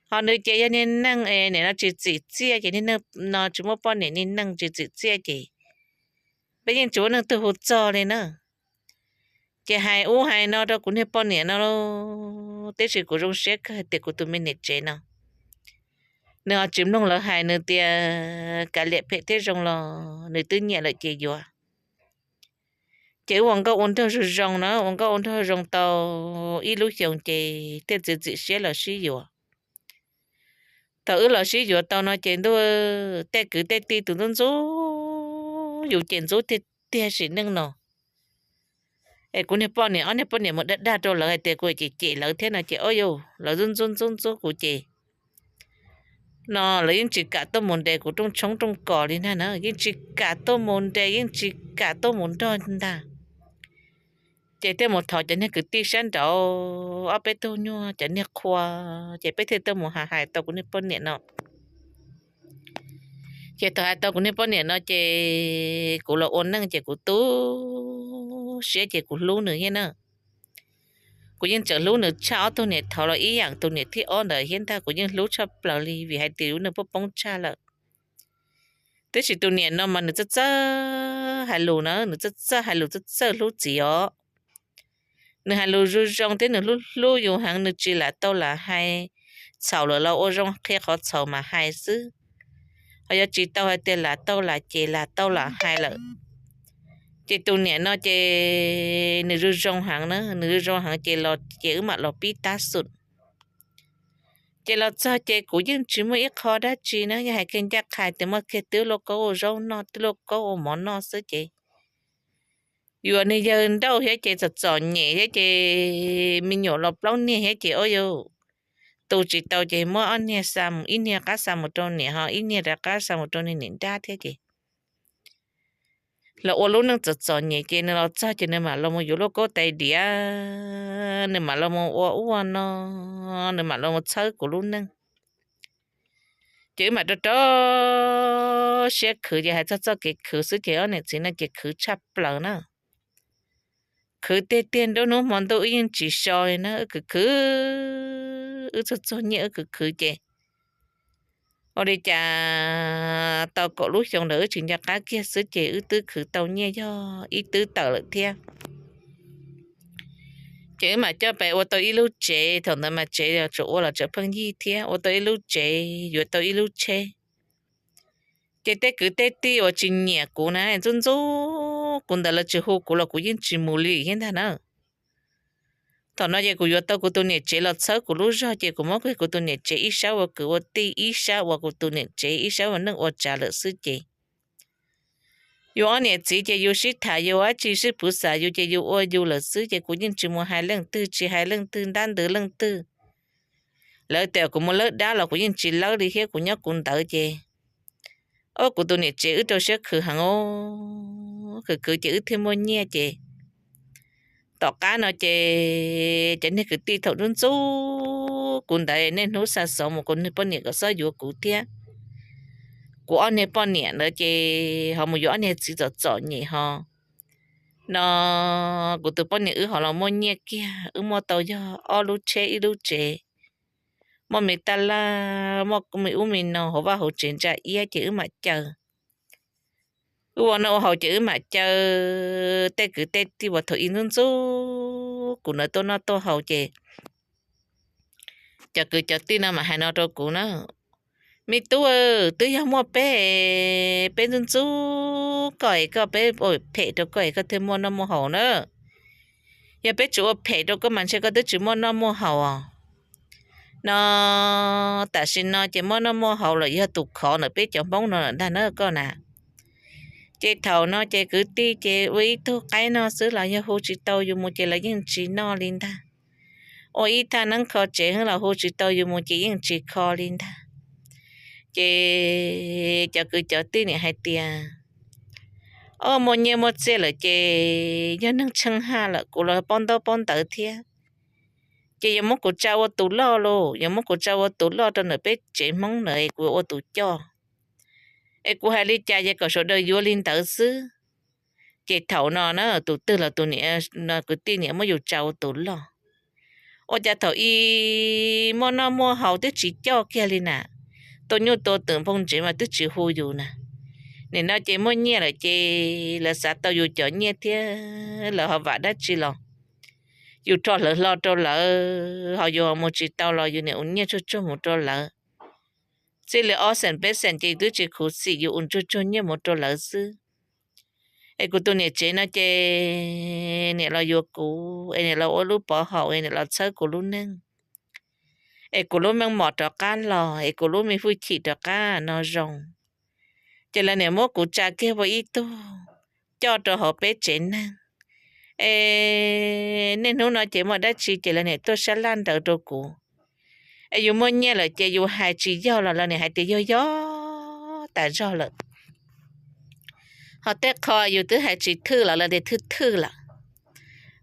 Ho nws ces yog niag neeg es nim no tsis txim txiaj ces niag neeg no tsis muaj poj niam niag neeg tsis txim txiaj ces peb yeej tsis muaj neeg twg hu txog li na. Ces hais ub hais no rau kuv niag poj niam no, tiam sis kuv zoo siab kawg tias kuv tus me niam tsev no nws ho tsis mloog lawv hais, nws tias kav liam phem thiab zoo los nws twb nyiam lawm ces yuav. Ces wb ua nkauj ua nraug zoo zoo na, ua nkauj ua nraug zoo tau ib lub xyoos ces thiaj txiav txim siab los sib yuav. Thaum wb los sib yuav tau no ces ntuj, tej kwv tej tij tus ntxub ntxub yus ces ntxub tiag tiag sim neej no. Es kuv niag poj niam ob niag poj niam mus dag dag rau lawv hais tias kuv cem cem lawv thiab no ces ob yus lawv ntxub ntxub ntxub ntxub kuv ces no lawv yeej tsis kam tuaj mus nres kuv rooj tshoob rooj kos li ntag na, yeej tsis kam tuaj mus nres yeej tsis kam tuaj mus nrog ntag. Ces thiaj mus thov cov niag kwv tij sab nraud ob peb tug nyuag cov niag qhua, ces peb thiaj tuaj mus hais hais tau kuv niag poj niam no. Ces thaum hais tau kuv niag poj niam no ces kuv los ua neej ces kuv tu siab ces kuv hlub nws thiab na. Kuv yeej tseem hlub nws tshaj ob tug niam thaud los ib yam tus niam thib ob ntawd thiab ntag, kuv yeej hlub tshaj plaws li vim hais tias yus neeg poob poob tshaj lawm. Tiam sis tus niam no mas nws txawj txawj hais lus na, nws txawj txawj hais lus txawj txawj hlub txiv os. Nws hais lus zoo zoo thiab nws hlub hlub yus heev, nws tsis lam tau lam hais, txhaum lawm los ua zoo qhia qhov txhaum mas hais xwb. Ho yog tsis tau hais tias lam tau lam cem lam tau lam hais lawm. Ces tus niam no ces nws zoo zoo heev na, nws zoo zoo heev ces los ces wb mam los pib tab xum. Ces los txog ces kuv yeej tsis muaj ib qho dab tsi na, yog hais kiag ncaj qha tias muaj kiag twb lauj kaub ua zaub noj twb lauj kaub ua mov noj xwb ces yuav niag yawg nrauj thiab ces txom txom nyem thiab ces me nyuam los plaub niag thiab ces ua yus tu tsis tau ces muab ob niag xa mus, ib niag qab xa mus rau niam ho ib niag rov qab xa mus rau niag niam nrab thiab ces los ua lub neej txom txom nyem ces nws los txog ces nws mam los mus yuav lauj kaub tais diav, nws mam los mus ua ub ua no, nws mam los mus txhawb kuv lub neej. Ces wb mam rau rau siab khwv ces hais txog txoj kev khwv xwb ces ob niam txiv no ces khwv tshaj plaws na. Khwv tiag tiag, nruab hnub hmo ntuj wb yeej tsis so li na, wb khwv khwv, wb txog txog nyiaj wb khwv khwv ces ua li cas tau kaum lub xyoo ntawd wb tsis nco qab kiag xwb ces wb twb khwv tau nyiaj yog ib twb tawm lawm thiab. Ces wb mam coj pais ua tau ib lub tsev, thaum ntawd mas tsev tsuas ua los tseem pheej yig thiab, ua tau ib lub tsev, yuav tau ib lub tsheb. Ces tej kwv tej tij uas tsis nyiam kuv na, ntxub ntxub kuv ntawd lawv tsis hu kuv los kuv yeej tsis mus li thiab ntag na. Thaum no ces kuv yuav tau kuv tus niam tsev los txhawb kuv lub zog ces kuv muab kuv tus niam tsev ib sab ua kwv ua tij, ib sab ua kuv tus niam tsev, ib sab ua neej ua tsav lawm xwb ces yus ob niam txiv ces yus sib tham yus ua dab tsi sib puv xam yus ces yus ua yus lawm xwb ces kuv yeej tsis mus hais leej twg, tsis hais leej twg, ntab ntws leej twg. Lawv tias kuv mus lawb dab los kuv yeej tsis lawb li thiab, kuv nyob kuv ntawd ces, o, kuv tus niam tsev wb rau siab khwv heev, khwv khwv ces wb thiaj muaj nyiaj ces tom qab no ces cov niag kwv tij thaum ntxub ntxub kuv ntawd niaj hnub xa xov mus kuv niag poj niam kom txhob yuav kuv thiab. kuv ob niag poj niam ntawd ces ho mus yuav ob niag txiv txom txom nyem ho. No kuv tus poj niam wb ho los muaj nyiaj kiag, wb muaj tau yog ob lub tsheb ib lub tsev, muaj me taj laj, muaj me ub me no hauv vaj hauv tsev ntsa iab ces wb mam caw. Wb ua noj ua haus ces wb mam caw tej kwv tej tij uas thaum ub ntxub ntxub kuv ntawd tuaj noj tuaj haus ces cov kwv cov tij no mam hais no rau kuv na, me tub, twb yog muaj peb, peb ntxub ntxub koj es koj, peb ua phem rau koj es koj thiaj muaj noj muaj haus na. Yog peb tsis ua phem rau koj mas ntshe koj twb tsis muaj noj muaj haus os. No tam sim no ces muaj noj muaj haus lawm yog tus khov ntawm peb cov Hmoob no lawm ntag na koj na. Ces thaum no ces kwv tij ces ua ib tug qaib noj xwb los yog hu tsis tau yus mus ces lawv yeej tsis noj li ntag. Ua ib thaj neeb kho tsev xwb los hu tsis tau yus mus ces yeej tsis kho li ntag. Ces cov kwv cov tij nim hais tias, o, muaj nyiaj muaj txiaj lawm ces yog neeg tsheej haj lawm, kuv los paub ntaub paub ntawv thiab, ces yuav muab kuv tsa ua tus loj lauj, yuav muab kuv tsa ua tus loj rau ntawm peb tsev Hmoob ntawd es kuv ua tus coj. Es kuv hais li cas ces kom sawv daws yuav li ntawd xwb. Ces thaum no na tus twg los tus niam, kwv tij niam muab yus tsa ua tus loj. Ua cas thaum ub muaj noj muaj haus twb tsis coj kiag li na, tua nyuj tua twm npoo ntsev mas twb tsis hu yus na. Nim no ces muaj nyiaj lawm ces lawv xav tau yus cov nyiaj thiab lawv ho vam dab tsi los yus rho hlawv hlo rau lawv, ho yus ho mus tsis tau los yus niam ua nyiaj tsuag tsuag mus rau lawv. Txij li ob xees peb xees ces twb tsis khuv xim, yus ua ntsuag tsuag nyiaj mus rau lawv xwb. Es kuv tus niam tsev no ces niam los yuav kuv es niam los ua lub pov haum es niam los txhawb kuv lub neej, es kuv lub meej mom rov qab los es kuv lub me hwj chim rov qab no zoo. Ces lawv niam muab kuv tsa kiag ua ib tug coj rau hauv peb tsev neeg. Es niaj hnub no ces muaj dab tsi ces lawv niam tuaj sab laj nraws rau kuv. Es yus muaj nyiaj lawm ces yus hais tsis yog los lawv niam hais tias yog yog tas zog lawm. Ho tej qho yus twb hais tsis thwj los lawv tias thwj thwj lawm.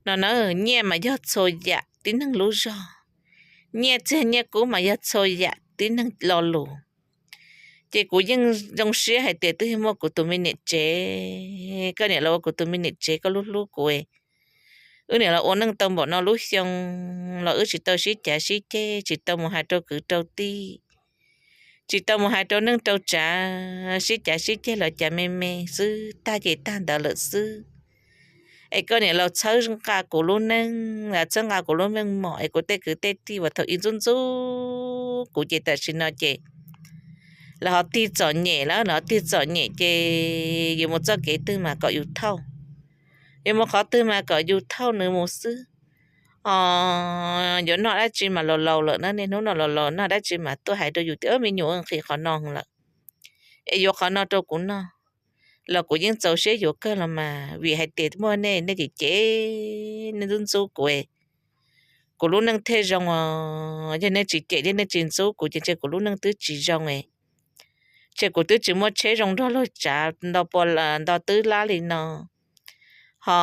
No na, nyiaj mas yog txhua yam tib neeg lub zog, nyiaj txiag nyiaj kub mas yog txhua yam tib neeg lo lus. Ces kuv yeej zoo siab hais tias twb yog muaj kuv tus me niam tsev, koj niam los ua kuv tus me niam tsev, koj lub hlub kuv. Wb niam los ua neej tau npaum no lub xyoo los wb tsis tau sib cav sib ceg, tsis tau mus hais rau kwv rau tij, tsis tau mus hais rau neej rau tsav, sib cav sib ceg los cas me me xwb, tag ces tag ntawd lawm xwb. Es koj niam los txhawb nqa kuv lub neej, los txhawb nqa kuv lub meej mom, es kuv tej kwv tej tij uas thaum ub ntxub ntxub kuv ces tam sim no ces lawv ho tig txom nyem lawm, lawv ho tig txom nyem ces yuav mus txoj kev twg mas kom yus thauj, yuav mus qhov twg mas kom yus thauj nws mus xwb. Os, yuav noj dab tsi mas laus laus lawm na, niaj hnub no laus laus noj dab tsi mas tuaj hais rau yus tias me nyuam nqhis qhov no lawm, es yuav qhov no rau kuv noj, los kuv yeej txaus siab yuav kawg los mas, vim hais tias muaj nej, nej cem cem, nej ntxub ntxub kuv, kuv lub neej thiaj zoo os. Yog nej tsis cem thiab nej tsis ntxub kuv ces ntshe kuv lub neej twb tsis zoo, ntshe kuv twb tsis muaj tsheb zoo nrog luag tsav nto pua nto twb lab li no, ho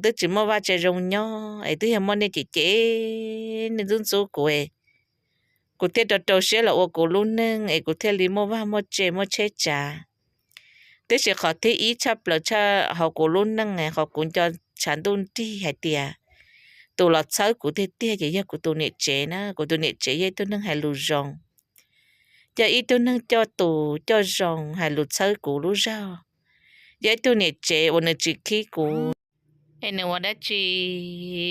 twb tsis muaj vaj tse zoo nyob, es twb yog muaj nej cem cem, nej ntxub ntxub kuv, kuv thiaj rau rau siab los ua kuv lub neej es kuv thiaj li muaj vaj muaj tse muaj tsheb tsav. Tiam sis qhov thib ib tshaj plaws tshaj hauv kuv lub neej, qhov kuv nco tshav ntuj nrig hais tias tus los txhawb kuv tiag tiag ces yog kuv tus niam tsev na. Kuv tus niam tsev yog ib tug neeg hais lus zoo, yog ib tug neeg coj tus coj zoo, hais lus txhawb kuv lub zog. Yog ib tug niam tsev uas nws tsis khib kuv, es nws ua dab tsi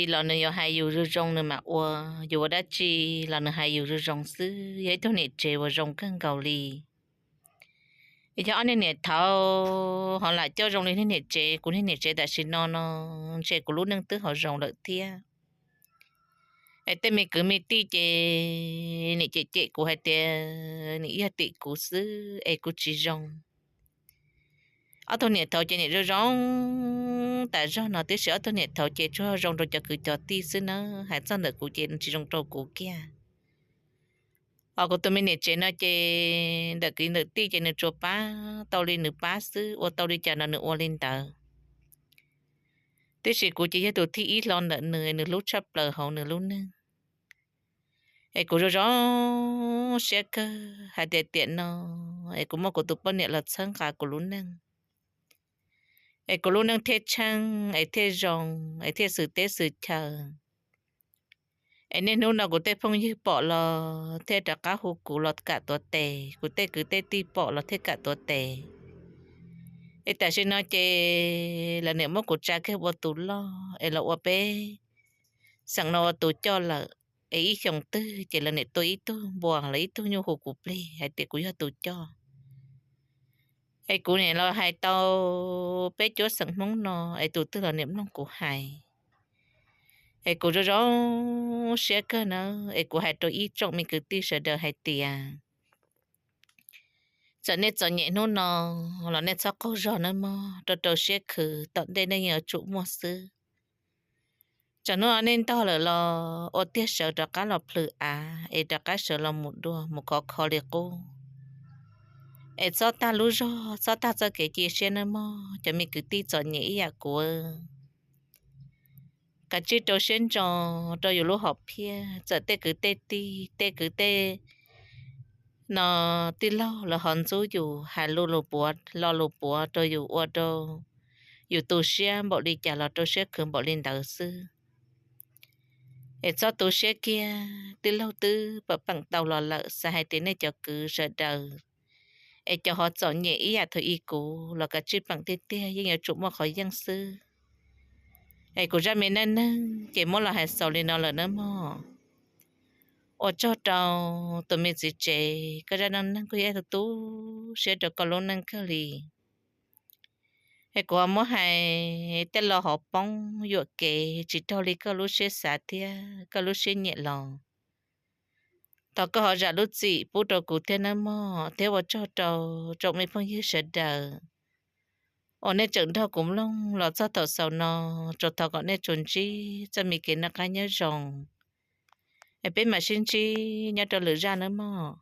los nws yuav hais yus zoo zoo nws mam ua, yus ua dab tsi los nws hais yus zoo zoo xwb. Yog ib tug niam tsev uas zoo kawg nkaus li. Yog ob niag niam thaud ho lam coj zoo li niag niam tsev, kuv niag niam tsev tam sim no no, ntshe kuv lub neej twb ho zoo lawm thiab. Es tej me kwv me tij ces nim cem cem kuv hais tias nim yog tim kuv xwb es kuv tsis zoo. Ob tug niam thaud ces nim zoo zoo tas zog no, tiam sis ob tug niam thaud ces tsuas zoo rau cov kwv cov tij xwb na, hais txog ntawm kuv ces tsis zoo rau kuv kiag. Ho kuv tus me niam tsev no ces ntawm kwv ntawm tij ces nws tsuas pab tau li nws pab xwb, ua tau li cas no nws ua li ntawd. Tiam sis kuv ces yog tus thib ib hlo ntawm nws, nws hlub tshaj plaws hauv nws lub neej. Es kuv zoo zoo siab kawg hais tias tiam no es kuv muaj kuv tus poj niam los txhawb nqa kuv lub neej, es kuv lub neej thiaj tsheej es thiaj zoo, es thiaj xwm teb xwm chaw. Es niaj hnub no kuv tej phooj ywg pom los thiaj rov qab hu kuv los kam tuav tes, kuv tej kwv tej tij pom los thiaj kam tuav tes. Es tam sim no ces lawv niam muab kuv tsa kiag ua tus loj es los ua peb xeem no ua tus coj lawm. Es ib xyoos twg ces lawv niam tua ib tug npua los ib tug nyuj hu kuv plig hais tias kuv yog tus coj. Es kuv niam los hais tau peb cuab xeem Hmoob no, es tus twg los niam mloog kuv hais. Es kuv zoo zoo siab kawg na, es kuv hais rau ib tsoom me kwv tij sawv daws hais tias txawm nej txom nyem hnub no los nej txhob qaug zog nawb mog, rau rau siab khwv, tom ntej nej yeej yuav tsum muaj xwb. Tsam hnub no nej ntog lawm los ua tiag sawv rov qab los plhws av es rov qab sawv los mus dua mus khov kho li qub. Es txhob tag lub zog, txhob tag txoj kev cia siab nawb mog cov me kwv tij txom nyem ib yam kuv. Kav tsij rau siab ntso rau yus lub hom phiaj, txawm tej kwv tej tij, tej kwv tej no tij laug lawv ho ntxub yus, hais lus lus puav lo lus puav rau yus, ua rau yus tu siab npaum li cas los rau siab khwv npaum li ntawd xwb. Es txhob tu siab kiag, tij laug twb pam peem tau los lawm, xav hais tias nej cov kwv sawv daws es cov ho txom nyem ib yam thaum i kuv los kav tsij peem tiag tiag, yeej yuav tsum muaj qhov yeej xwb. Es kuv zaj me neej neeg ces muab los hais xaus li no lawm nawb mog. Ua tsaug rau tus me txiv tsev, koj zaj neej neeg kuj yog ib tug tu siab rau koj lub neej kawg li. Es kuv ho muab hais tej lo hauv poob yuam kev tsis raug li koj lub siab xav thiab koj lub siab nyiam los thov koj ho zam lub txim pub rau kuv thiab nawb mog, thiab ua tsaug rau tsoom me phooj ywg sawv daws uas nej tseem nrog kuv mloog los txog thaum xaus no, tsuas thov kom nej tsuas ntsib txoj me kev noj qab nyob zoo. Es peb mam sib ntsib nyob rau lwm zaj nawb mog.